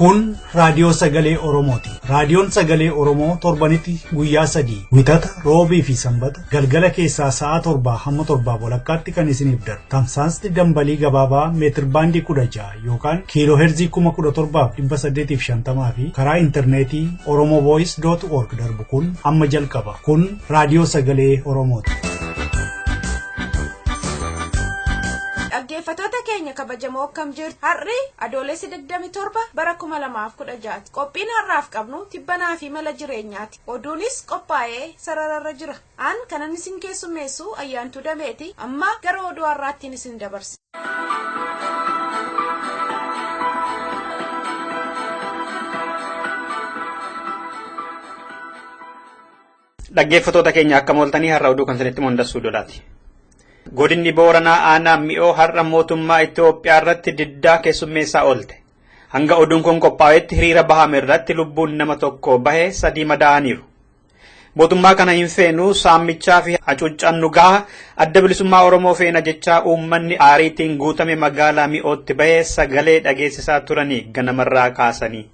Kun raadiyoo sagalee Oromooti. Raadiyoon sagalee Oromoo torbanitti guyyaa sadii wixata, roobii fi sanbata galgala keessaa sa'a 7 hamma 7:30tti kan isiniif darbu. Tamsaasni dambalii gabaabaa meetir baandii 16 yookaan kiiloo heerzii 17,850 fi karaa intarneetii oromovoice.org darbu kun amma jalqaba. Kun raadiyoo sagalee Oromooti. Dhaggeeffattoota keenya kabajamoo akkam jirtu har'i adoolessi 27 bara 2016 qophiin har'aaf qabnu tibbanaa fi mala jireenyaati. Oduunis qophaa'ee sarararra jira. An kanan isin keessummeessu Ayyaantuu Dameeti. Amma gara oduu har'aattiin isin dabarsa. Dhaggeeffattoota keenya akka mooltanii har'a oduu kan isinitti mondasuu dolaati. Godinni Booranaa aanaa mi'oo har'a mootummaa Itoophiyaa irratti diddaa keessummeessaa oolte. Hanga oduun kun qophaa'etti hiriira bahame irratti lubbuun nama tokko bahe sadii madaa'aniiru. Mootummaa kana hin feenu saammichaa fi hacuuccaan nu gaha adda bilisummaa Oromoo feena jechaa uummanni aariitiin guutame magaalaa mi'ootti bahe sagalee dhageessisaa turanii ganamarraa kaasanii.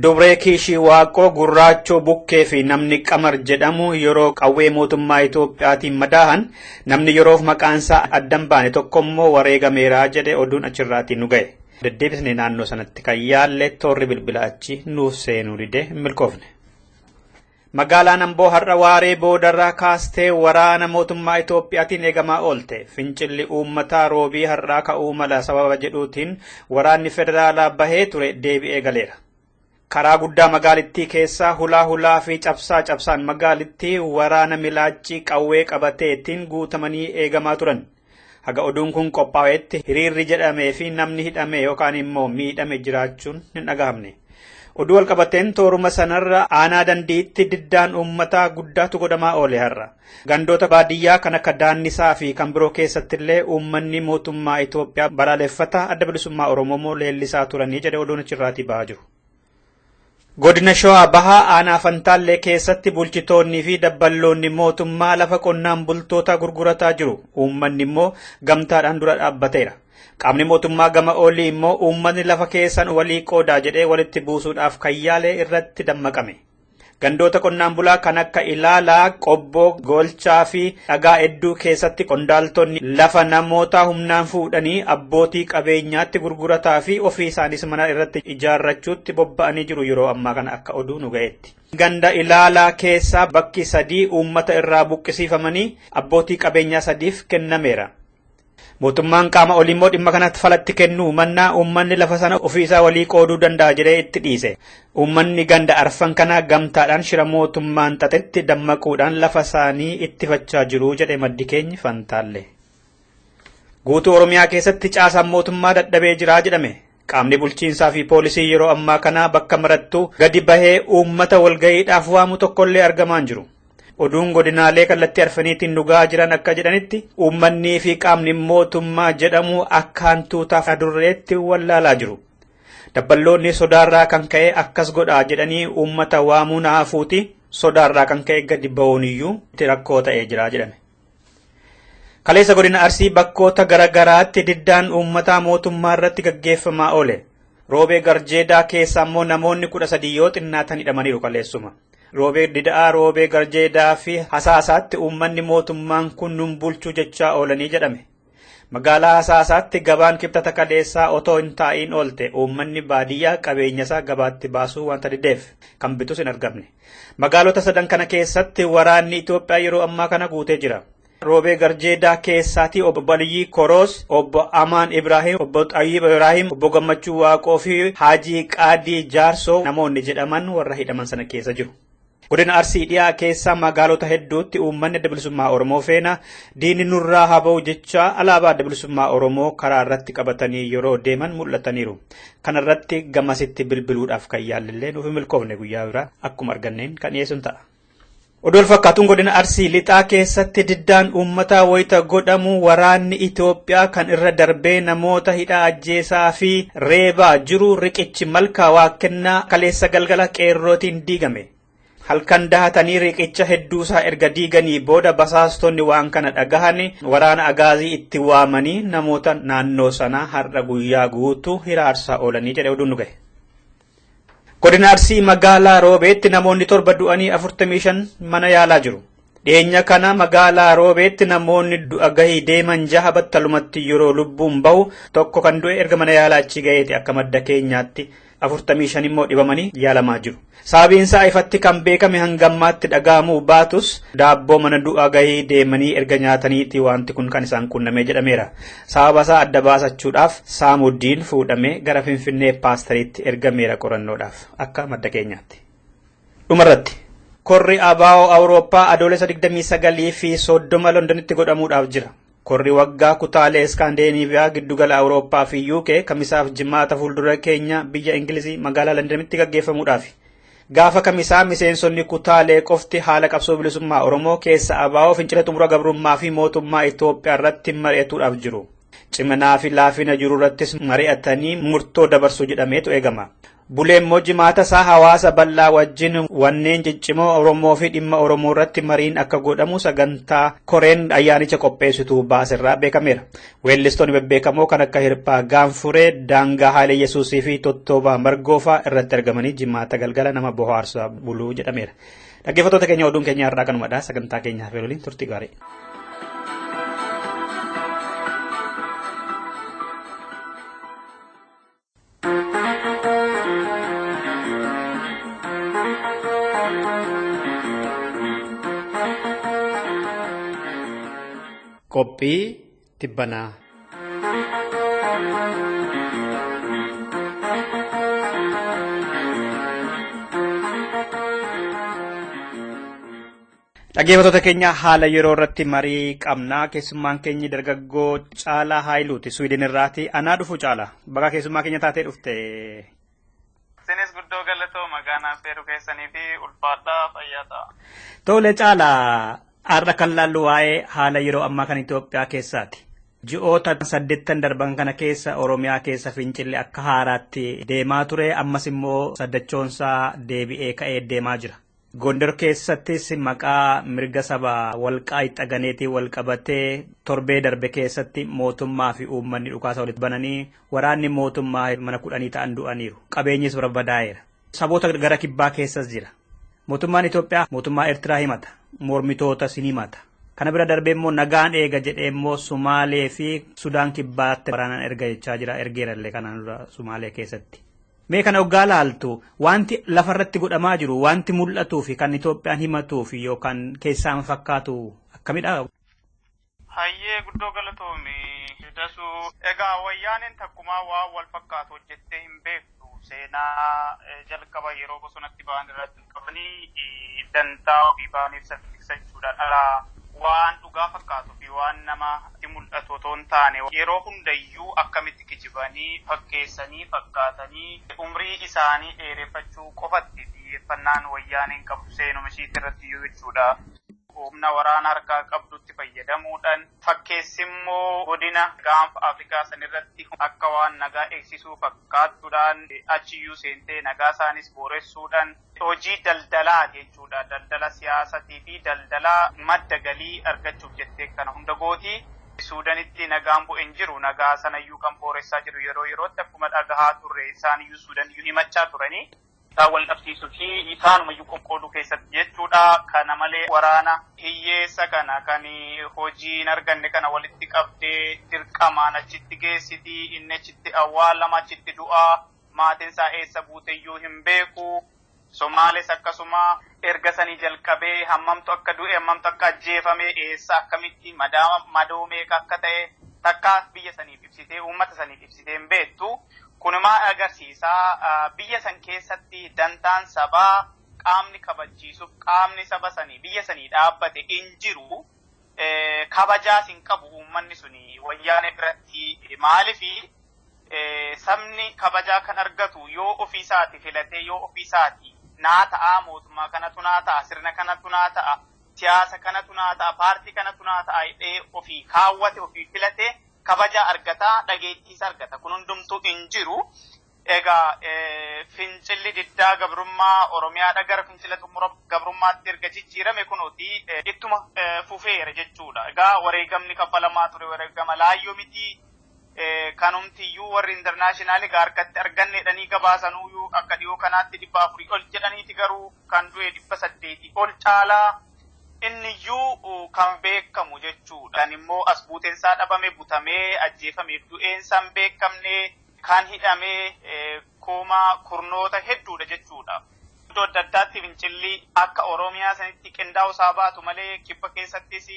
Dubree Kiishii Waaqoo Gurraachoo Bukkee fi namni Qamar jedhamu yeroo qawwee mootummaa Itoophiyaatiin madaahan namni yeroof maqaansaa addan baane tokkommoo wareegameeraa jedhe oduun achirraatiin nu ga'e. Deddeebisne naannoo sanatti kan yaalle toorri bilbila achi nuuf seenuu didee hin milkoofne. Magaalaan Amboo har'a waaree boodarraa kaastee waraana mootummaa Itoophiyaatiin eegamaa oolte. Fincilli uummataa roobii har'aa ka'uu mala sababa jedhuutiin waraanni federaalaa bahee ture deebi'ee galeera. Karaa guddaa magaalittii keessaa hulaa hulaa fi cabsaa cabsaan magaalittii waraana milaachii qawwee qabateetiin guutamanii eegamaa turan. Haga oduun kun qophaa'etti hiriirri jedhamee fi namni hidhame yookaan immoo miidhame jiraachuun hin dhagahamne. Oduu walqabateen tooruma sanarra aanaa dandiitti diddaan uummataa guddaatu godhamaa oole har'a. Gandoota baadiyyaa kan akka Daannisaa fi kan biroo keessattillee uummanni mootummaa Itoophiyaa balaaleffata adda bilisummaa Oromoo leellisaa turanii jedhe oduun achirraatii bahaa jiru. Godina Shawaa Bahaa aanaa Fantaallee keessatti bulchitoonnii fi dabballoonni mootummaa lafa qonnaan bultoota gurgurataa jiru. Uummanni immoo gamtaadhaan dura dhaabbateera. Qaamni mootummaa gama olii immoo uummanni lafa keessan walii qoodaa jedhee walitti buusuudhaaf kayyaalee irratti dammaqame. Gandoota qonnaan bulaa kan akka Ilaalaa, Qobboo, Golchaa fi dhagaa hedduu keessatti qondaaltonni lafa namoota humnaan fuudhanii abbootii qabeenyaatti gurgurataa fi ofii isaanis mana irratti ijaarrachuutti bobba'anii jiru yeroo ammaa kana akka oduu nu ga'etti. Ganda Ilaalaa keessaa bakki sadii uummata irraa buqqisiifamanii abbootii qabeenyaa sadiif kennameera. Mootummaan qaama olii immoo dhimma kanatti falatti kennuu mannaa uummanni lafa sana ofii isaa walii qooduu danda'a jedhee itti dhiise. Uummanni ganda arfan kanaa gamtaadhaan shira mootummaan xaxetti dammaquudhaan lafa isaanii ittifachaa jiru jedhe maddi keenyi Fantaalle. Guutuu Oromiyaa keessatti caasaan mootummaa dadhabee jira jedhame. Qaamni bulchiinsaa fi poolisii yeroo ammaa kana bakka marattuu gadi bahee uummata walga'iidhaaf waamu tokkollee argamaa hin jiru. Oduun godinaalee kallattii arfaniitiin dhugaa jiran akka jedhanitti uummannii fi qaamni mootummaa jedhamu akka hantuutaaf adurreetti wallaalaa jiru. Dabballoonni sodaarraa kan ka'e akkas godhaa jedhanii uummata waamuu naafuuti sodaarraa kan ka'e gadi ba'uun iyyuu rakkoo ta'ee jira jedhame. Kaleessa godina Arsii bakkoota garaagaraatti diddaan uummataa mootummaa irratti gaggeeffamaa oole. Roobee Garjeedaa keessa immoo namoonni 13 yoo xinnaatan hidhamaniiru kaleessuma. Roobee Dida'aa, Roobee Garjeedaa fi Hasaasaatti uummanni mootummaan kun nun bulchuu jechaa oolanii jedhame. Magaalaa Hasaasaatti gabaan kibxata kaleessaa otoo hin taa'iin oolte uummanni baadiyyaa qabeenya isaa gabaatti baasuu wanta dideef kan bitus hin argamne. Magaalota sadan kana keessatti waraanni Itoophiyaa yeroo ammaa kana guutee jira. Roobee Garjeedaa keessaatii obbo Aliyyii Koroos, obbo Amaan Ibraahim, obbo Xayyib Ibraahim, obbo Gammachuu Waaqoo fi Haajii Qaadii Jaarsoo namoonni jedhaman warra hidhaman sana keessa jiru. Godina Arsii dhiyaa keessaa magaalota hedduutti uummanni adda bilisummaa Oromoo feena diinni nurraa haa ba'u jecha alaabaa adda bilisummaa Oromoo karaa irratti qabatanii yeroo deeman mul'ataniiru. Kana irratti gamasitti bilbiluudhaaf kan yaallillee nuuf hin milkoofne guyyaa biraa akkuma arganneen kan dhiyeessuun ta'a. Oduu wal fakkaatuun godina Arsii lixaa keessatti diddaan uummataa wayita godhamu waraanni Itoophiyaa kan irra darbee namoota hidhaa ajjeesaa fi reebaa jiru riqichi malkaa waaqkennaa kaleessa galgala qeerrootiin diigame. Halkan dahatanii riqicha hedduusaa erga diiganii booda basaastonni waan kana dhagahan waraana agaazii itti waamanii namoota naannoo sanaa har'a guyyaa guutuu hiraarsaa oolanii jedhe oduun nu gahe. Godina Arsii magaalaa Roobeetti namoonni 7 du'anii 45 mana yaalaa jiru. Dhiyeenya kana magaalaa Roobeetti namoonni du'a gahii deeman 6 battalumatti yeroo lubbuun bahu, tokko kan du'e erga mana yaalaa achi gaheeti akka madda keenyaatti, 45 immoo dhibamanii yaalamaa jiru. Sababiin isaa ifatti kan beekame hangammaatti dhaga'amuu baatus, daabboo mana du'a gahii deemanii erga nyaataniiti wanti kun kan isaan qunnamee jedhameera. Sababa isaa adda baasachuudhaaf saamudiin fuudhamee gara Finfinnee Paastariitti ergameera qorannoodhaaf akka madda keenyaatti. Dhumarratti, Korri ABO Awurooppaa Adoolessa 29 fi 30 Londonitti godhamuudhaaf jira. Korri waggaa kutaalee Iskaandineeviyaa, giddugala Awurooppaa fi UK Kamisaaf Jimaata fuuldura keenya biyya Ingilizii magaalaa Londonitti gaggeeffamuudhaafi. Gaafa Kamisaa miseensonni kutaalee qofti haala qabsoo bilisummaa Oromoo keessa ABO, fincila xumura gabrummaa fi mootummaa Itoophiyaa irratti mari'atuudhaaf jiru. Ciminaa fi laafina jiru irrattis mari'atanii murtoo dabarsuu jedhameetu eegama. Bulee immoo Jimaata isaa hawaasa bal'aa wajjin wanneen ciccimoo Oromoo fi dhimma Oromoo irratti mariin akka godhamu sagantaa koreen ayyaanicha qopheessitu baaserraa beekameera. Weellistoonni bebbeekamoo kan akka Hirphaa Gaanfuree, Daangaa Haayilee Yesuusii fi Tottoobaa Margoofaa irratti argamanii Jimaata galgala nama bohaarsaa buluu jedhameera. Dhaggeeffattoota keenya, oduun keenya har'aa kanumadha. Sagantaa keenya hafee waliin turtii gaarii. Qophii tibbanaa. Dhaggeeffattoota keenya, haala yeroo irratti marii qabnaa. Keessummaan keenya dargaggoo Caalaa Haayiluuti. Suwiidin irraati. Anaa dhufu, Caalaa. Baga keessummaa keenya taatee dhufte. Isinis guddoo galatoo maqaa feeruu keessanii fi ulfaadhaa, fayyaa ta'a. Tole Caalaa, har'a kan laallu waa'ee haala yeroo ammaa kan Itoophiyaa keessaati. Ji'oota 8 darban kana keessa Oromiyaa keessa fincilli akka haaraatti deemaa ture, ammas immoo saddachoonsaa deebi'ee ka'ee deemaa jira. Gondar keessattis maqaa mirga saba Walqaayit Xaganeetiin wal qabatee torbee darbe keessatti mootummaa fi uummanni dhukaasa walitti bananii waraanni mootummaa mana 10 ta'an du'aniiru. Qabeenyis barbadaa'eera. Saboota gara kibbaa keessas jira. Mootummaan Itoophiyaa mootummaa Eertiraa himata. Mormitootas ni himata. Kana bira darbee immoo nagaan eega jedhee immoo Sumaalee fi Sudaan kibbaatti waraanaan erga jechaa jira. Ergeerallee kanaan dura Sumaalee keessatti. Mee kana hoggaa laaltu, wanti lafarratti godhamaa jiru, wanti mul'atuu fi kan Itoophiyaan himatuu fi yookaan keessaan fakkaatu akkamidha? Hayyee, guddoo galatoomi Dasuu. Egaa Wayyaaneen takkumaa waan wal fakkaatu hojjettee hin beektu. Seenaa jalqaba yeroo bosonatti ba'an irraa jalqabanii dantaa ofii ba'aniif tiksachuudhaan alaa waan dhugaa fakkaatu fi waan namatti mul'atu otoo hin taane, yeroo hundayyuu akkamitti kijibanii, fakkeessanii, fakkaatanii umrii isaanii dheereffachuu qofatti xiyyeeffannaan Wayyaaneen qabdu seenuma ishiitti irratti iyyuu jechuudha. Humna waraana harkaa qabdutti fayyadamuudhaan fakkeessimmoo godina Gaanfa Afrikaa sanirratti akka waan nagaa eegsisuu fakkaattuudhaan achiyyuu seentee nagaa isaanis booressuudhaan hojii daldalaa jechuudha. Daldala siyaasatii fi daldala madda galii argachuuf jettee kana hunda gooti. Suudanitti nagaan bu'e hin jiru. Nagaa sanayyuu kan booressaa jiru yeroo yerootti akkuma dhagahaa turre isaaniyyuu Suudaniyyuu himachaa turanii. Isaan wal dhabsiisuu fi isaanumayyuu qoqqooduu keessatti jechuudha. Kana malee waraana hiyyeessa kana kan hojii hin arganne kana walitti qabdee dirqamaan achitti geessiti. Inni achitti awwaalama, achitti du'aa. Maatiin isaa eessa buuteyyuu hin beeku. Somaales akkasuma erga sanii jalqabee hammamtu akka du'e, hammamtu akka ajjeefame, eessa akkamitti madoo meeqa akka ta'e takka biyya saniif ibsitee, uummata saniif ibsitee hin beektu. Kunumaa agarsiisa, biyya san keessatti dantaan sabaa qaamni kabachiisuuf, qaamni saba sanii, biyya sanii dhaabbate hin jiru. Kabajaas hin qabu uummanni suni Wayyaanee biratti. Maalifi, sabni kabajaa kan argatu yoo ofiisaati filatee, yoo ofiisaati naa ta'a, mootummaa kanatu naa ta'a, sirna kanatu naa ta'a, siyaasa kanatu naa ta'a, paartii kanatu naa ta'a jedhee ofii kaawwate, ofii filate kabajaa argata, dhageettiis argata. Kun hundumtuu hin jiru. Egaa fincilli diddaa gabrummaa Oromiyaadha gara fincila xumura gabrummaatti erga jijjiirame kunuuti ittuma fufeera jechuudha. Egaa wareegamni kaffalamaa ture wareegama laayyoo miti. Kanumtiyyuu warri internaashinaali harkatti arganneedhanii gabaasanuyyuu akka dhiyoo kanaatti 400 ol jedhaniiti, garuu kan du'e 800 ol caalaa inniyyuu kan beekamu jechuudha. Kan immoo as buuteensaa dhabame, butamee ajjeefameef du'eensaa hin beekamne, kan hidhamee kuma kurnoota hedduudha jechuudha. Iddoo adda addaatti fincilli akka Oromiyaa sanitti qindaa'u isaa baatu malee kibba keessattis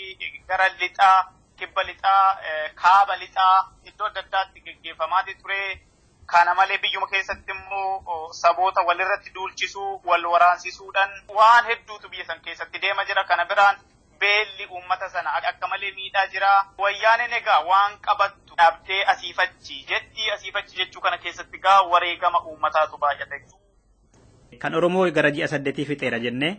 gara lixaa, kibba lixaa, kaaba lixaa iddoo adda addaatti geggeeffamaati ture. Kana malee biyyuma keessatti immoo saboota walirratti duulchisuu, wal waraansisuudhaan waan hedduutu biyya san keessatti deema jira. Kana biraan beelli uummata sana akka malee miidhaa jira. Wayyaaneen egaa waan qabattu dhabdee asiifachi jetti. Asiifachi jechuu kana keessatti gaa wareegama uummataatu baay'ata. Kan Oromoo gara ji'a 8 fixeera jennee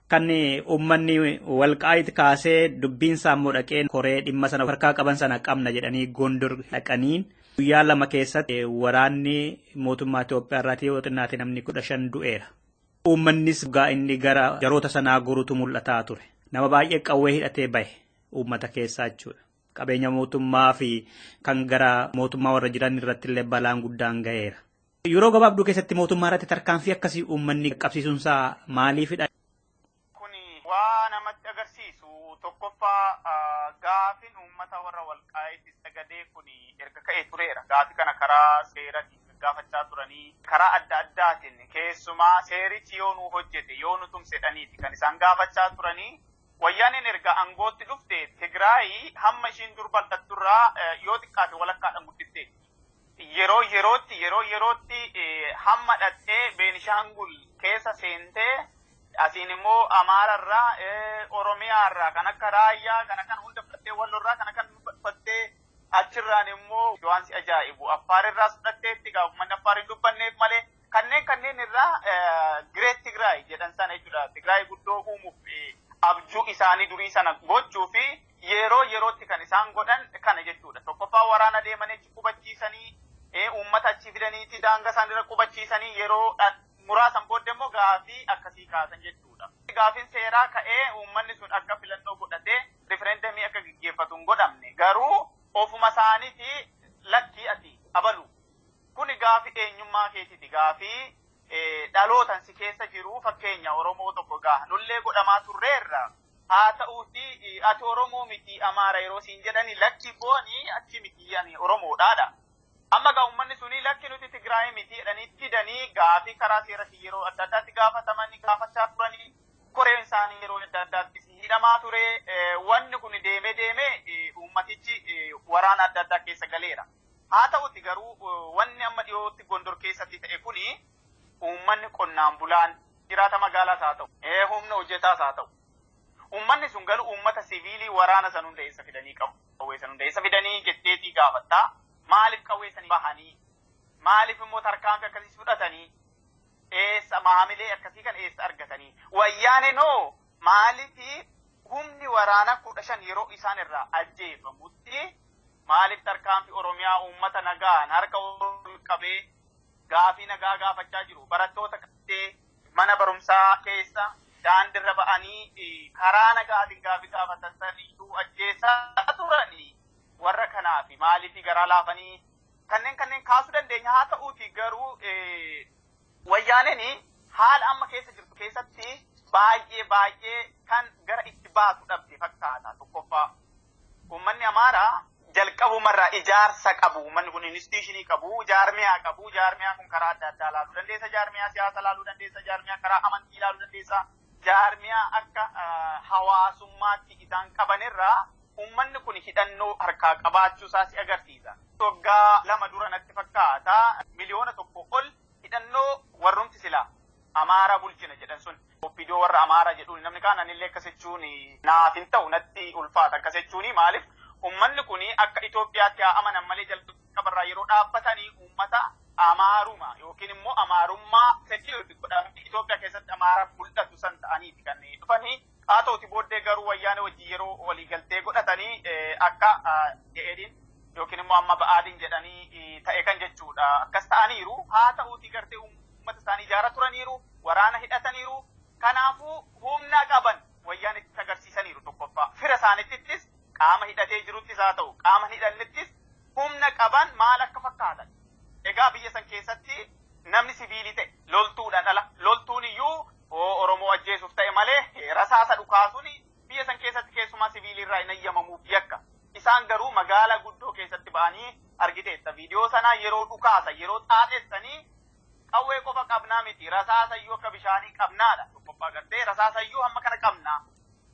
kan uummanni Walqaayit kaasee dubbiin isaa immoo dhaqee koree dhimma sana harkaa qaban sana qabna jedhanii Gondor dhaqaniin guyyaa 2 keessatti waraanni mootummaa Itoophiyaa irratti yoo xinnaate namni 15 du'eera. Uummannis gaa inni gara jaroota sanaa gorutu mul'ataa ture. Nama baay'ee qawwee hidhatee bahe uummata keessaa jechuudha. Qabeenya mootummaa fi kan gara mootummaa warra jiran irratti illee balaan guddaan ga'eera. Yeroo gabaabduu keessatti mootummaa irratti tarkaanfii akkasii uummanni qabsiisuunsaa maaliifidha? Kuni waa namatti agarsiisu tokkoffaa gaafin uummata warra Walqaayitti sagalee kuni erga ka'ee tureera. Gaafi kana karaa seeratiin gaafachaa turanii karaa adda addaatiin keessumaa seerichi yoo nu hojjete yoo nu tumsedhaniiti kan isaan gaafachaa turanii. Wayyaaneen erga aangootti dhufte Tigraay hamma ishiin dur bal'atturraa yoo xiqqaate walakkaadhaan guddifte. Yeroo yerootti hamma dhattee Beenishaangul keessa seentee asiin immoo Amaararraa, Oromiyaarraa kan akka Raayyaa kana kan hunda fudhattee, Wallorraa kana kan fudhattee, achirraan immoo waan si ajaa'ibu Affaarirraas fudhatteetti, gaa uummanni Affaar hin dubbanneef malee kanneen irraa Great Tigraay jedhan sana jechuudha. Tigraay guddoo uumuuf abjuu isaanii durii sana gochuu fi yeroo yerootti kan isaan godhan kana jechuudha. Tokkoffaa waraana deemanii achi qubachiisanii, uummata achi fidaniiti daangaa isaaniirra qubachiisanii, yeroo muraasan booddee immoo gaafii akkasii kaasan jechuudha. Gaafiin seeraa ka'ee uummanni sun akka filannoo godhatee rifereendamii akka gaggeeffatu hin godhamne, garuu ofuma isaaniiti lakkii ati abalu. Kuni gaafii eenyummaa keetiiti, gaafii dhalootan si keessa jiru. Fakkeenya Oromoo tokko gaa nullee godhamaa turreerra. Haa ta'uuti ati Oromoo miti Amaara yeroo siin jedhani lakki fooni achi miti ani Oromoodhaadha. Amma gaa uummanni suni lakki nuti Tigraay miti jedhanii didanii gaafii karaa seeratiin yeroo adda addaatti gaafatamanii gaafachaa turanii, koreen isaanii yeroo adda addaatti hidhamaa ture. Wanni kun deemee deemee uummatichi waraana adda addaa keessa galeera. Haa ta'uti garuu wanni amma dhiyootti Gondor keessatti ta'e kuni uummanni qonnaan bulaan jiraata magaalaas haa ta'u, humna hojjetaas haa ta'u, uummanni sun garuu uummata siviilii waraana san hunda eessa fidanii qabu? Qawwee san hunda eessa fidanii jetteetii gaafattaa? Maaliif qawwee sanii bahanii? Maaliif immoo tarkaanfii akkasii fudhatanii? Eessa maamilee akkasii kan eessa argatanii? Wayyaaneenoo maaliif humni waraana 15 yeroo isaan irraa ajjeefamutti maaliif tarkaanfii Oromiyaa uummata nagaan harka ol qabee gaafii nagaa gaafachaa jiru barattoota qabatee mana barumsaa keessa daandirra ba'anii karaa nagaatiin gaafii gaafatan saniyyuu ajjeesaa turanii warra kanaaf maaliif garaa laafanii kanneen kaasuu dandeenya. Haa ta'uuti garuu wayyaaneen haala amma keessa jirtu keessatti baay'ee baay'ee kan gara itti baatu dhabde fakkaata. Tokkoffaa uummanni Amaaraa jalqabumarraa ijaarsa qabu, uummanni kun instituushinii qabu, jaarmiyaa qabu. Jaarmiyaan kun karaa adda addaa ilaaluu dandeessa, jaarmiyaa siyaasa ilaaluu dandeessa, jaarmiyaa karaa amantii ilaaluu dandeessa, jaarmiyaa akka hawaasummaatti isaan qabanirraa uummanni kun hidhannoo harkaa qabaachuu isaa si agarsiisa. Waggaa 2 dura natti fakkaata 1 miliyoona ol hidhannoo warrumti silaa Amaara bulchina jedhan sun Oppidoo warra Amaara jedhuun namni kaan anillee akkas jechuun naaf hin ta'u, natti ulfaata akkas jechuun. Maaliif uummanni kun akka Itoophiyaatti haa amanan malee jalqabarraa yeroo dhaabbatanii uummata Amaaruma yookiin immoo Amaarummaa sekiuriti godhamee Itoophiyaa keessatti Amaara mul'atu san ta'aniiti kan dhufanii. Haa ta'uti booddee garuu wayyaanee wajjin yeroo waliigaltee godhatanii akka De'eediin yookiin immoo amma Ba'aadiin jedhanii ta'e kan jechuudha. Akkas ta'aniiru. Haa ta'uti gartee uummata isaanii ijaaraa turaniiru, waraana hidhataniiru. Kanaafuu humna qaban wayyaanitti agarsiisaniiru tokkoffaa. Fira isaaniittis qaama hidhatee jiruttis haa ta'u qaama hidhannettis Humna qaban maal akka fakkaatan. Egaa biyya san keessatti namni siviilii ta'e loltuudhaan ala loltuun iyyuu Oromoo ajjeesuuf ta'e malee rasaasa dhukaasuun biyya san keessatti keessumaa siviilii irraa hin eeyyamamuuf yakka. Isaan garuu magaalaa guddoo keessatti ba'anii argiteetta. Viidiyoo sanaa yeroo dhukaasa yeroo xaaxessanii qawwee qofa qabnaa miti rasaasa iyyuu akka bishaanii qabnaadha. Tokkoffaa gartee rasaasa iyyuu hamma kana qabnaa.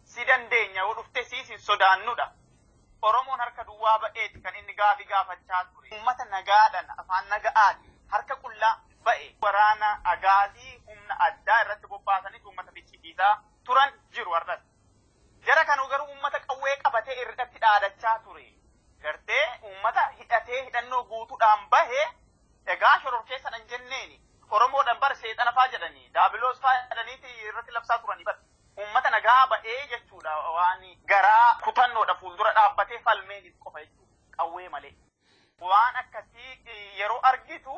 Si dandeenya yoo dhufte siis hin sodaannudha. Oromoon harka duwwaa ba'eeti kan inni gaafi gaafachaa ture. Uummata nagaadhaan afaan naga'aati harka qullaa ba'e waraana agaazii humna addaa irratti bobbaasanii uummata ficcisiisaa turan jiru har'as. Jara kanuu garuu uummata qawwee qabatee irratti dhaadachaa ture. Gartee uummata hidhatee hidhannoo guutuudhaan bahe egaa shororkeessadhan jenneeni. Oromoodhaan bara seexana faa jedhanii daabiloos faa jedhaniiti irratti labsaa turanii bara. Uummata nagaa ba'ee jechuudha waan garaa kutannoodha fuuldura dhaabbatee falmeeniif qofa jechuudha qawwee malee. Waan akkasii yeroo argitu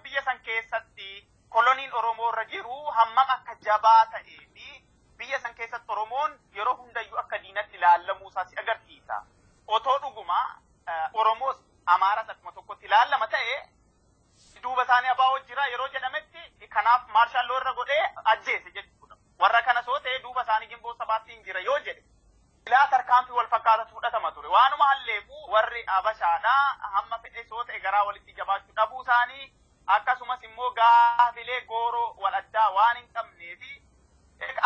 biyya san keessatti koloniin Oromoo irra jiru hammam akka jabaa ta'ee fi biyya san keessatti Oromoon yeroo hundayyuu akka diinatti ilaallamuu isaa si agarsiisa. Otoo dhuguma Oromoos Amaaras akkuma tokkotti ilaallama ta'e duuba isaanii abaa'oo jira yeroo jedhametti kanaaf maarshalloo irra godhee ajjeese jechuudha. Warra kana soo ta'e duuba isaanii gimboo sabaatti hin jira yoo jedhe ilaa tarkaanfii wal fakkaatatu fudhatama ture. Waanuma halleefu warri Abashaadhaa hamma fedhe soo ta'e garaa walitti jabaachuu dhabuu isaanii akkasumas immoo gaafilee gooroo wal addaa waan hin qabnee fi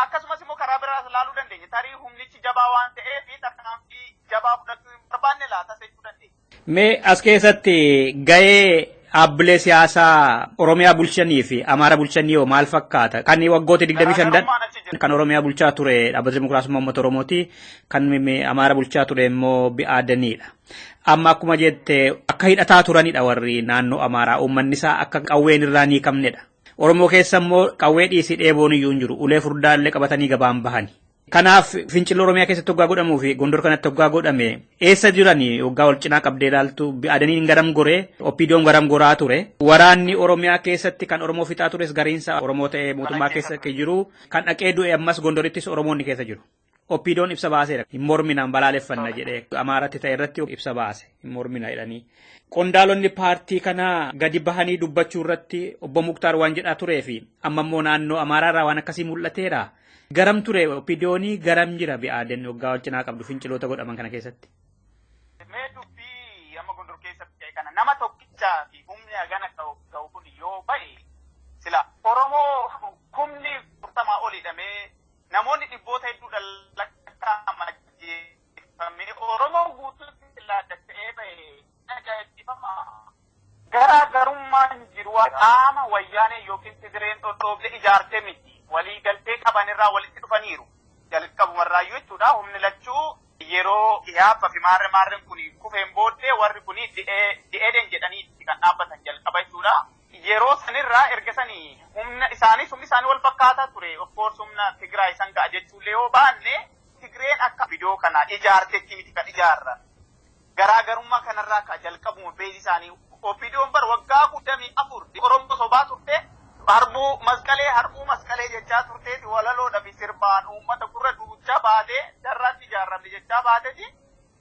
akkasumas immoo karaa biraas ilaaluu dandeenya. Tarii humnichi jabaa waan ta'eef tarkaanfii jabaa fudhachuu hin barbaanne laata jechuu dandeenya. Mee as keessatti gahee dhaabbilee siyaasaa Oromiyaa bulchanii fi Amaara bulchanii hoo maal fakkaata? Kan waggoota 25 kan Oromiyaa bulchaa ture dhaabbata Dimokiraasummaa Uummata Oromooti. Kan Amaara bulchaa ture immoo Bi'aadanidha. Amma akkuma jette akka hidhataa turanidha warri naannoo Amaaraa. Uummanni isaa akka qawween irraa ni qabnedha. Oromoo keessa immoo qawwee dhiisii dheeboon iyyuu hin jiru. Ulee furdaallee qabatanii gabaan bahani. Kanaaf fincilli Oromiyaa keessatti hoggaa godhamuu fi Gondor kanatti hoggaa godhame eessa jirani hoggaa wal cinaa qabdee ilaaltu Bi'aadaniin garam goree Oppiidoon garam goraa ture. Waraanni Oromiyaa keessatti kan Oromoo fixaa tures gariinsa Oromoo ta'ee mootummaa keessa jiru kan dhaqee du'e ammas Gondorittis Oromoonni keessa jiru. Oppiidoon ibsa baaseera. Hin morminaan balaaleffanna jedhee Amaaratti ta'e irratti ibsa baase. Hin mormina jedhanii. Qondaalonni paartii kanaa gadi bahanii dubbachuu irratti obbo Muktaar waan jedhaa turee fi amma immoo naannoo Amaaraarraa waan akkasii mul'ateera. Garam ture Oppiidoonii garam jira Bi'aaden waggaa wal cinaa qabdu finciloota godhaman kana keessatti. Mee dubbii amma Gondor keessatti ta'e kana nama tokkichaa fi humni hagana ga'u kun yoo ba'e sila Oromoo humni 40 ol hidhamee namoonni dhibboota hedduudhaan lakkaa'ama ajjeefamee Oromoo guutuutti laadda'ee ba'e ajaa'ibsiifama. Garaagarummaan jiru qaama wayyaanee yookiin Tigireen dhodhoofne ijaarte miti. Walii galtee qaban irraa walitti dhufaniiru. Jalqabumarraayyuu jechuudha humni lachuu yeroo dhiyaaffa fi maarre maarreen kun kufeen booddee warri kun di'eedeen jedhanii kan dhaabbatan jalqaba jechuudha. Yeroo sanirraa erga sanii humna isaanii humni isaanii wal fakkaataa ture. Of course humna Tigraay san ga'a jechuullee yoo baanne Tigreen akka viidiyoo kana ijaartetti miti kan ijaarra. Garaagarummaa kanarraa ka jalqabuma beezi isaanii Oppiidiyoon bar waggaa 24 Oromoo sobaa turte harbuu masqalee jechaa turteeti walaloodha fi sirbaan uummata gurra duuchaa baatee darraatti ijaarramne jechaa baateeti.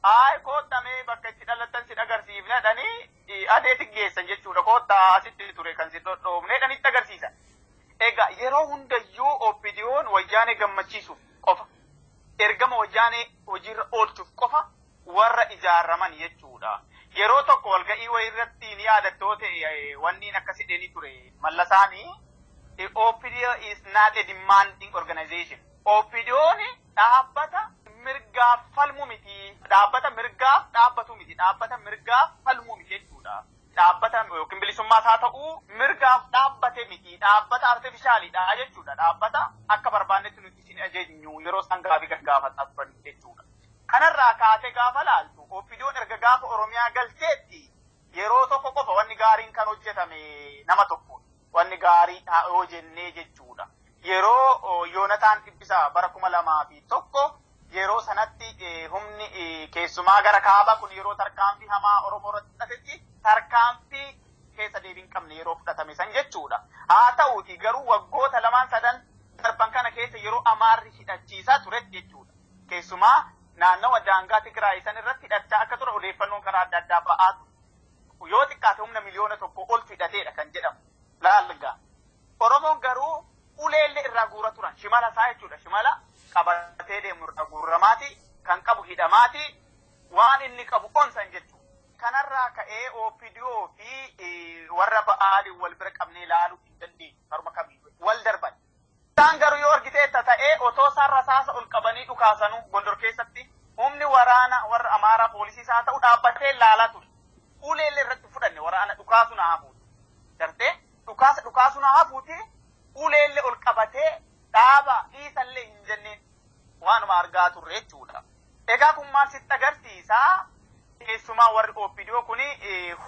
Ayi koottamee bakka itti dhalattan si agarsiifna dhanii adeeti geessan jechuudha. Koottaa asitti ture kan si dhodhoofne dhanitti agarsiisan. Egaa yeroo hundayyuu Oppiidiyoon wayyaanee gammachiisuuf qofa ergama wayyaanee hojiirra oolchuuf qofa warra ijaaraman jechuudha. Yeroo tokko walga'ii wayii irratti ni yaadattoo ta'e wanni akkas jedhanii ture mallasaanii OPDO is not a demanding organization. OPDOon dhaabbata mirgaaf falmu miti. Dhaabbata mirgaaf dhaabbatu miti. Dhaabbata mirgaaf falmu miti jechuudha. Dhaabbata yookiin bilisummaas haa ta'u mirgaaf dhaabbate miti. Dhaabbata artifishaaliidha jechuudha. Dhaabbata akka barbaannetti nuti isin ajajnu yeroo isaan gaafii gaggaafataa turan jechuudha. Kanarraa kaatee gaafa laaltu OPDOon erga gaafa Oromiyaa galteetti yeroo tokko qofa wanni gaariin kan hojjetame nama tokko wanni gaarii yoo jennee jechuudha. Yeroo Yoonataan Dhibbisaa bara 2001 yeroo sanatti humni keessumaa gara kaabaa kun yeroo tarkaanfii hamaa Oromoo irratti fudhatetti tarkaanfii keessa deebii hin qabne yeroo fudhatame san jechuudha. Haa ta'uuti garuu waggoota 2-3 darban kana keessa yeroo Amaarri hidhachiisaa turetti jechuudha. Keessumaa naannawa daangaa Tigraay san irratti hidhachaa akka ture odeeffannoon karaa adda addaa ba'aa ture. Yoo xiqqaate humna 1 miliyoona ol hidhateedha kan jedhamu. Laalgaa. Oromoon garuu uleellee irraa guura turan. Shimala isaa jechuudha. Shimala qabatee deemu irraa guuramaati. Kan qabu hidhamaati. Waan inni qabu onsan jechuudha. Kanarraa ka'ee OPDO fi warra ba'aadii wal bira qabnee ilaaluu hin dandeenyu. Karuma kamiyyuu wal darban. Isaan garuu yoo argiteetta ta'ee otoo isaan rasaasa ol qabanii dhukaasanuu Gondor keessatti humni waraana warra Amaaraa poolisii isaa ta'u dhaabbatee ilaalaa ture. Uleellee irratti fudhanne waraana dhukaasu na hafuuti. Gartee dhukaasa dhukaasu na hafuuti, uleellee ol qabatee dhaaba dhiisallee hin jenneen waanuma argaa turre jechuudha. Egaa kun maal sitti agarsiisaa? Keessumaa warri OPDO kuni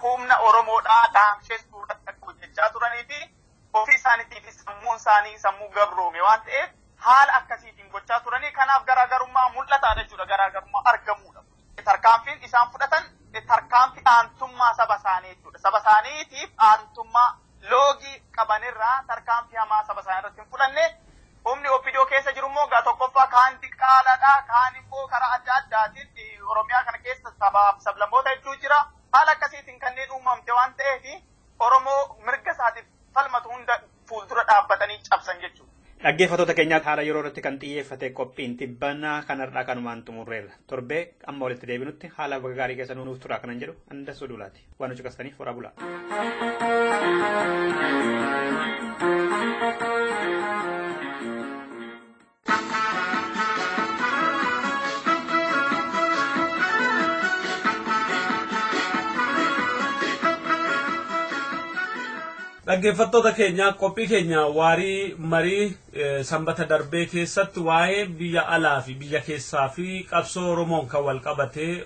humna Oromoodhaa dhaamsessuu irratti akka hojjechaa turanii fi ofii isaaniitiifis sammuun isaanii sammuu gabroome waan ta'eef haala akkasiitiin gochaa turanii, kanaaf garaagarummaa mul'ataadha jechuudha, garaagarummaa argamuudha. Tarkaanfiin isaan fudhatan tarkaanfii aantummaa saba isaanii jechuudha. Saba isaaniitiif aantummaa loogii qabanirraa tarkaanfii hamaa saba isaanii irratti hin fudhanne. Humni OPDO keessa jiru immoo gaa tokkoffaa kaan diqaalaadha, kaan immoo karaa adda addaatiin Oromiyaa kana keessa sabaaf sablammoota hedduu jira. Haala akkasiitiin kanneen uumamte waan ta'eef Oromoo mirga isaatiif falmatu hunda fuuldura dhaabbatanii cabsan jechuudha. Dhaggeeffattoota keenyaa, haala yeroo irratti kan xiyyeeffate qophiin tibbanaa kanarraa kanumaan xumurreerra. Torbee amma walitti deebinutti haala gaarii keessa nuuf turaa kanan jedhu Andassuu Duulaati. Waan nu caqastaniif horaa bulaa. Dhaggeeffattoota keenya, qophii keenya waarii marii sanbata darbee keessatti waa'ee biyya alaa fi biyya keessaa fi qabsoo Oromoon kan wal qabate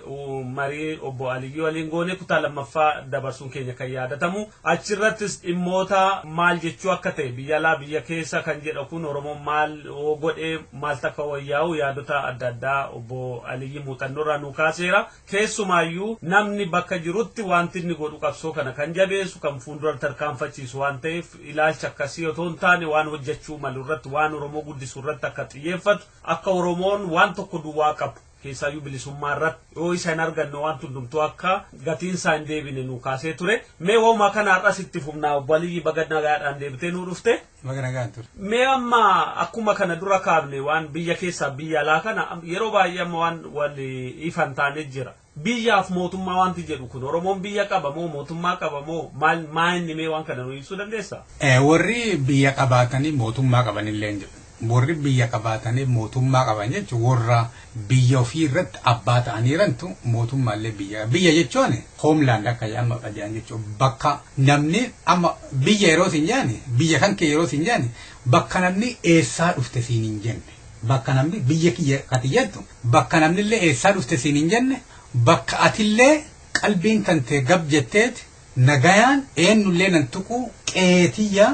marii obbo Aliyyii waliin goone kutaa lammaffaa dabarsuun keenya kan yaadatamu. Achirrattis dhimmoota maal jechuu akka ta'e, biyya alaa biyya keessa kan jedha kun, Oromoon maal godhee maal takka wayyaa'u, yaadota adda addaa obbo Aliyyii muuxannoorraa nu kaaseera. Keessumaayyuu namni bakka jirutti wanti inni godhu qabsoo kana kan jabeessu, kan fuuldura tarkaanfachiisu waan ta'eef, ilaalcha akkasii otoo hin taane waan hojjechuu malu irratti, waan Oromoo guddisu irratti akka xiyyeeffatu, akka Oromoon waan tokko duwwaa qabu, keessaayyuu bilisummaa irratti, yoo isa hin arganne waan hundumtuu akka gatiin isaa hin deebine nu kaasee ture. Mee walumaa kana har'as itti fufnaa. Obbo Aliyyi, baga nagaadhaan deebitee nu dhufte. Baga nagaan ture. Mee amma akkuma kana dura kaafne, waan biyya keessaa biyya alaa kana yeroo baay'ee amma waan wal ifan taane jira. Biyyaaf mootummaa wanti jedhu kun, Oromoon biyya qaba moo mootummaa qaba moo maal maa inni? Mee waan kana nu ibsuu dandeessaa? Warri biyya qabaatanii mootummaa qabanillee hin jiru. Warri biyya qabaatanii mootummaa qaban jechuun warra biyya ofii irratti abbaa ta'aniirantu mootummaallee biyya. Biyya jechuun homeland akka amma jedhan jechuun bakka namni amma biyya yeroo siin jedhan, biyya kan kee yeroo siin jedhan, bakka namni eessaa dhufte siin hin jenne. Bakka namni biyya kiyya kati jettu, bakka namni illee eessaa dhufte siin hin jenne, bakka atillee qalbiin tantee gab jetteeti nagayaan eenyullee nan tuqu qeetiyya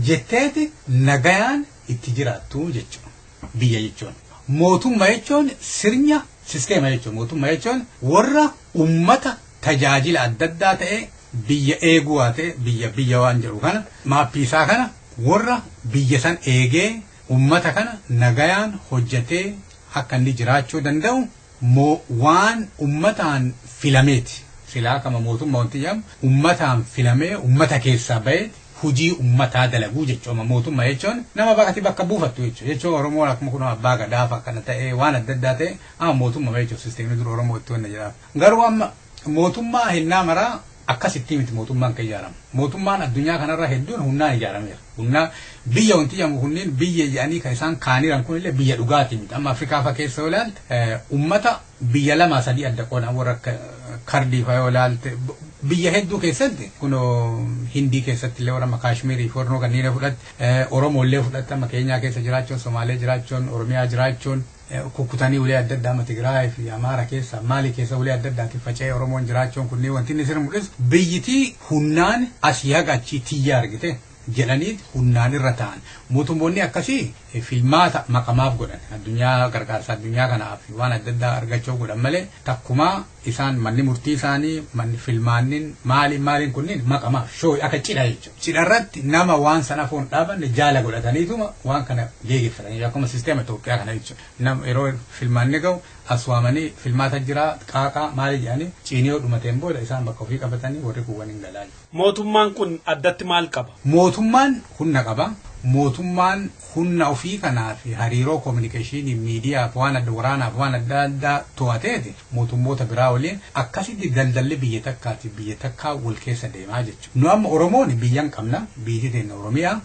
jetteeti nagayaan itti jiraattu jechuudha. Biyya jechuun. Mootummaa jechuun sirna sisteema jechuudha. Mootummaa jechuun warra ummata tajaajila adda addaa ta'e, biyya eeguu haa ta'e, biyya waan jedhu kana, maappii isaa kana, warra biyya san eegee ummata kana nagayaan hojjetee akka inni jiraachuu danda'u moo waan ummataan filameeti. Silaa kama mootummaa wanti jedhamu ummataan filamee ummata keessaa baheeti hujii ummataa dalaguu jechuudha. Mootummaa jechuun nama bakkatti bakka buufattu jechuudha. Jechuun Oromoon akkuma kun abbaa gadaa kana ta'ee, waan adda addaa ta'e, amma mootummaa jechuudha, sisteemni dura Oromoo itti wanna jedhama. Garuu amma mootummaa hinnaa maraa akkasitti miti mootummaan kan ijaaramu. Mootummaan addunyaa kanarra hedduun humnaan ijaarameera. Humnaa biyya wanti jedhamu kunneen, biyya jedhanii kan isaan kaaniran kunillee biyya dhugaatii miti. Amma Afrikaa fa keessa yoo ilaalte, ummata biyya lama sadii adda qoodan, warra akka Kardii fa yoo ilaalte, biyya hedduu keessatti kunoo Hindii keessatti illee warra Kaashmirii fi warra kanneen fudhatte, Oromoo illee fudhatte, amma Keenyaa keessa jiraachuun, Somaalee jiraachuun, Oromiyaa jiraachuun, kukkutanii ulee adda addaa amma Tigraay fi Amaara keessa, Maalii keessa ulee adda addaatiin faca'ee Oromoon jiraachuun kunneen, wanti inni sirri mul'isu biyyitii humnaan asii haga achii tiyya argite jedhanii humnaan irra ta'an. Mootummoonni akkasii filmaata maqamaaf godhan, addunyaa gargaarsa addunyaa kanaaf waan adda addaa argachuu godhan malee, takkumaa isaan manni murtii isaanii, manni filmaannin maaliin maaliin kunniin maqamaaf shoo akka cidha jechuudha. Cidha irratti nama waan sana foon dhaabanne jaala godhataniituma waan kana geeggeeffatanii, akkuma sisteema Itoophiyaa kana jechuudha. Nama yeroo filmaanni ga'u As waamanii filmaata jira qaaqaa maali jedhanii ciinii yoo dhumateen booda isaan bakka ofii qabatanii warri kuuwwan hin galaa. Mootummaan kun addatti maal qaba? Mootummaan humna qaba. Mootummaan humna ofii kanaa fi hariiroo koominikeeshinii miidiyaaf waan adda waraanaaf waan adda addaa to'ateeti mootummoota biraa waliin akkasitti daldalli biyya takkaati biyya takkaa wal keessa deemaa jechuudha. Nu amma Oromoon biyya hin qabna biyyi teenya Oromiyaa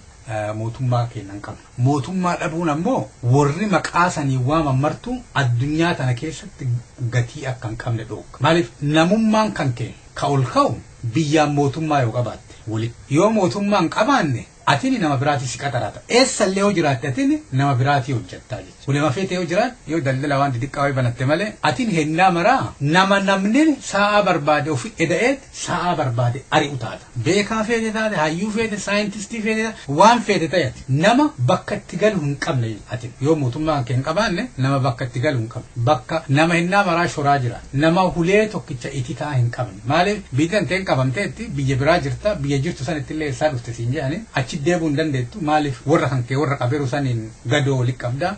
mootummaa keenya hin qabna. Mootummaa dhabuun ammoo warri maqaa sanii waaman martu addunyaa tana keessatti gatii akka hin qabne dhoogga. Maaliif namummaan kan kee ka ol ka'u biyyaan mootummaa yoo qabaatte wali. Yoo mootummaa hin qabaanne atini nama biraatii si qaxarata. Eessallee yoo jiraatte atini nama biraatii hojjettaa jechuudha. Ulema feete yoo jiraatte yoo daldala waan xixiqqaa wayii banatte malee atini hennaa maraa nama namni sa'a barbaade ofi eda'eet sa'a barbaade ari'u taata. Beekaa feete taate, hayyuu feete, saayintistii feete taate, waan feete ta'e ati nama bakka itti galu hin qabne atini. Yoo mootummaa kee hin qabaanne nama bakka itti galu hin qabne. Bakka nama hennaa maraa shoraa jira. Nama hulee tokkicha ititaa hin qabne. Maaliif biyyi tan ta'een qabamteetti biyya biraa jirta biyya jirtu sanitti illee eessaa dhufte siin jedhani achi deebi'uu hin dandeettu maaliif warra kan kee warra qabeeru saniin gadoo walitti qabda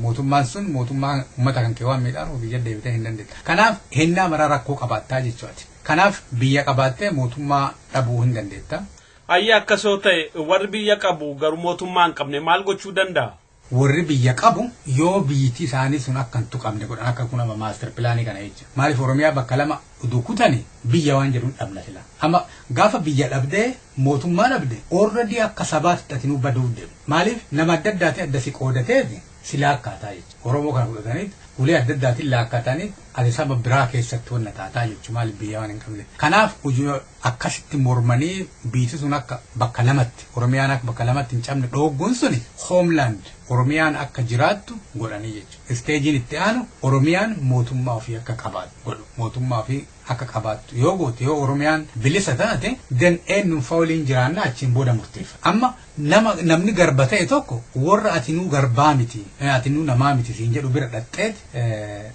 mootummaan sun mootummaa uummata kan kee waan miidhaan biyya deebitee hin dandeettu. Kanaaf hennaa maraa rakkoo qabaattaa jechuudha. Kanaaf biyya qabaattee mootummaa dhabuu hin dandeetta. Ayya akkasoo ta'e warri biyya qabu garuu mootummaa hin qabne maal gochuu danda'a? Warri biyya qabu yoo biyyittii isaanii sun akka hin tuqamne godhan akka kun amma maaster pilaanii kana jecha. Maaliif Oromiyaa bakka lama utuu kutani biyya waan jedhuun dhabna sila. Amma gaafa biyya dhabdee mootummaa dhabde already akka sabaatti atinuu baduuf deemu. Maaliif nama adda addaatiin adda si qoodateeti si laakkaataa jechuudha. Oromoo kana fudhataniit ulee adda addaatiin laakkaatanii ati saba biraa keessatti wanna taataa jechuudha maaliif biyya waan hin qabne. Kanaaf akkasitti mormanii biyyi sun akka bakka lamatti Oromiyaan akka bakka lamatti hin cabne dhoogguun suni hoomland Oromiyaan akka jiraattu godhanii jechuudha. Isteejiin itti aanu Oromiyaan mootummaa ofii akka qabaattu godhu. Mootummaa ofii akka qabaattu yoo goote yoo Oromiyaan bilisa taate den eenyuun fa'aa waliin jiraanna achiin booda murteeffa. Amma nama namni garba ta'e tokko warra atinuu garbaa miti atinuu namaa miti siin jedhu bira dhaqxeet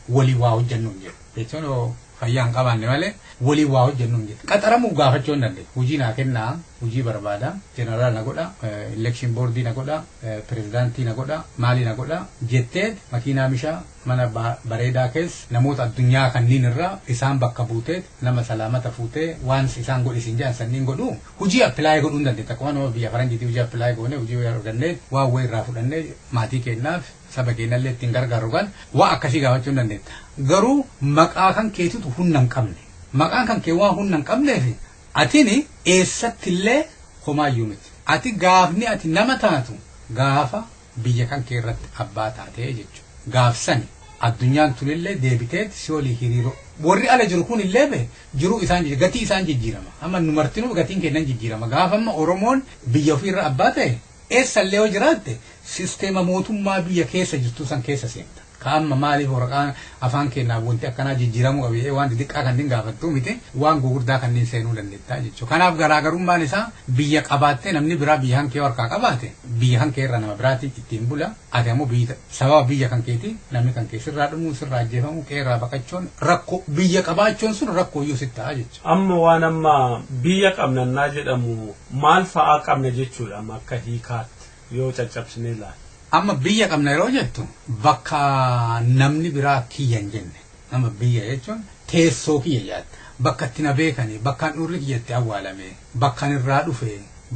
walii waa hojjennu hin jedhu. Jechuun fayyaa hin qabaanne malee walii waa hojjennu hin jedhu. Qaxaramuu gaafachuu hin dandeessu. Hojii naa kennaa, hojii barbaada, jeneraal na godha, election boardii na godha, pirezidaantii na godha, maalii na godha jettee makiinaa mishaa mana bareedaa keessa namoota addunyaa kanneen irraa isaan bakka buutee nama salaamata fuutee waan isaan godhisiin jedhan sanniin godhu hojii apply godhuu hin dandeetta. Akkuma nama biyya faranjiitii hojii apply goone hojii argannee waan wayii irraa fudhannee maatii keenyaaf saba keenyallee ittiin gargaaru kan waa akkasii gaafachuu hin dandeetta. Garuu maqaa kan keetitu humna hin qabne. Maqaan kan kee waan humna hin qabneef atini eessattillee homaayyuu miti. Ati gaafni ati nama taatu gaafa biyya kan kee irratti abbaa taatee jechuudha. Gaafsani addunyaan tunillee deebiteet si olii hiriiroo. Warri ala jiru kun illee be jiruu isaan gatii isaan jijjiirama. Amma nu martinuu gatiin kennan jijjiirama. Gaafa amma Oromoon biyya ofiirra abbaa ta'e eessallee yoo jiraatte sisteema mootummaa biyya keessa jirtu san keessa seenta. Ka amma maaliif waraqaan afaan keenyaaf wanti akkanaa jijjiiramuu qabu waan xixiqqaa kanneen gaafattuu miti waan gugurdaa kanneen seenuu dandeettaa jechuudha. Kanaaf garaagarummaan isaa biyya qabaattee namni biraa biyya kan kee harkaa qabaate biyya kan kee irraa nama biraatti ittiin bula ati ammoo biyya sababa biyya kan keetii namni kan kee sirraa dhumuu sirraa ajjeefamuu qe'ee irraa baqachuun rakkoo biyya qabaachuun sun rakkoo iyyuu sitti ta'a jechuudha. Amma waan amma biyya qabnannaa jedhamu maal fa'aa qabna jechuudha amma akka hiikaatti yoo caccabsinee ilaalla. Amma biyya qabna yeroo jettu bakka namni biraa kiyya hin jenne. Amma biyya jechuun teessoo kiyya jaatta. Bakka itti na beekani, bakka handhuurri kiyya itti awwaalame, bakka ani irraa dhufe,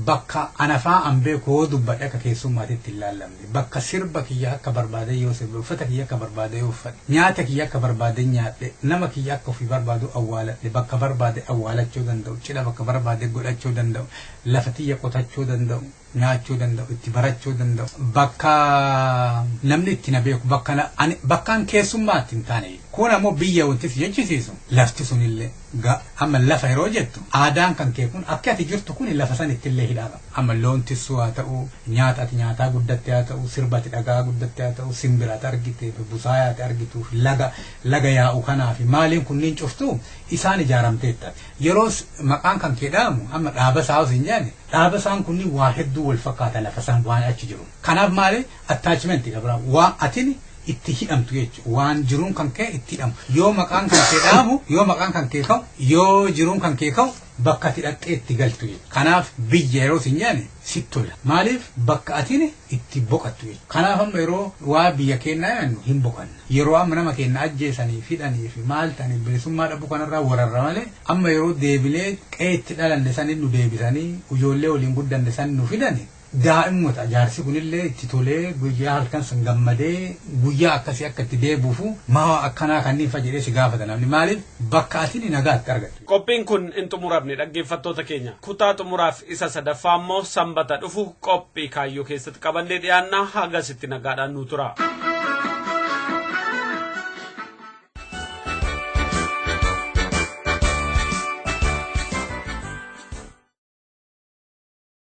bakka anafaa an beeku yoo dubbadhe akka keessummaatti hin laallamne, bakka sirba kiyya akka barbaade yoo sirbe, uffata kiyya akka barbaade yoo uffadhe, nyaata kiyya akka barbaade nyaadhe, nama kiyya akka ofii barbaadu awwaaladhe, bakka barbaade awwaalachuu danda'u, cidha bakka barbaade godhachuu danda'u, lafa tiyya qotachuu danda'u, nyaachuu danda'u, itti barachuu danda'u, bakka namni itti na beeku, bakka bakkaan keessummaatti hin taane. Kun ammoo biyya wanti si jechisiisu lafti sunillee amma lafa yeroo jettu aadaan kan kee kun akka ati jirtu kun lafa san ittillee hidhaa qaba. Amma loon tissuu haa ta'u, nyaata ati nyaataa guddatte haa ta'u, sirba ati dhagaa guddatte haa ta'u, simbira ati argite, busaayaa ati argituuf, laga yaa'u kanaa fi maaliin kunniin cuftuu isaan ijaaramteetta. Yeroo maqaan kan kee dhaamu amma dhaaba isaa osoo hin jenne dhaaba isaan kunniin waa hedduu wal fakkaata lafa san waan achi jiru. Kanaaf maali attachment qabra waa atini itti hidhamtu jechuudha. Waan jiruun kan kee itti hidhamu. Yoo maqaan kan kee dhaamu, yoo maqaan kan kee ka'u, yoo jiruun kan kee ka'u bakka ati dhaqxee itti galtu jechuudha. Kanaaf biyya yeroo isin jedhan sitti tola. Maaliif bakka atiin itti boqattu jechuudha. Kanaaf amma yeroo waa biyya keenyaa jennu hin boqanna. Yeroo amma nama keenya ajjeesanii fidhanii fi maal ta'anii bilisummaa dhabuu kanarraa wararra malee amma yeroo deebilee qe'ee itti dhalanne saniin nu deebisanii ijoollee waliin guddanne san nu fidani daa'immoota jaarsi kunillee itti tolee guyyaa halkan san gammadee guyyaa akkasii akka itti deebi'uufu maa akkanaa kanneen fa jedhee si gaafata namni maaliif bakka atiin nagaatti argattu. Qophiin kun hin xumuramne dhaggeeffattoota keenya. Kutaa xumuraaf isa sadaffaa immoo sanbata dhufu qophii kaayyoo keessatti qabannee dhiyaanna hagasitti nagaadhaan nu tura.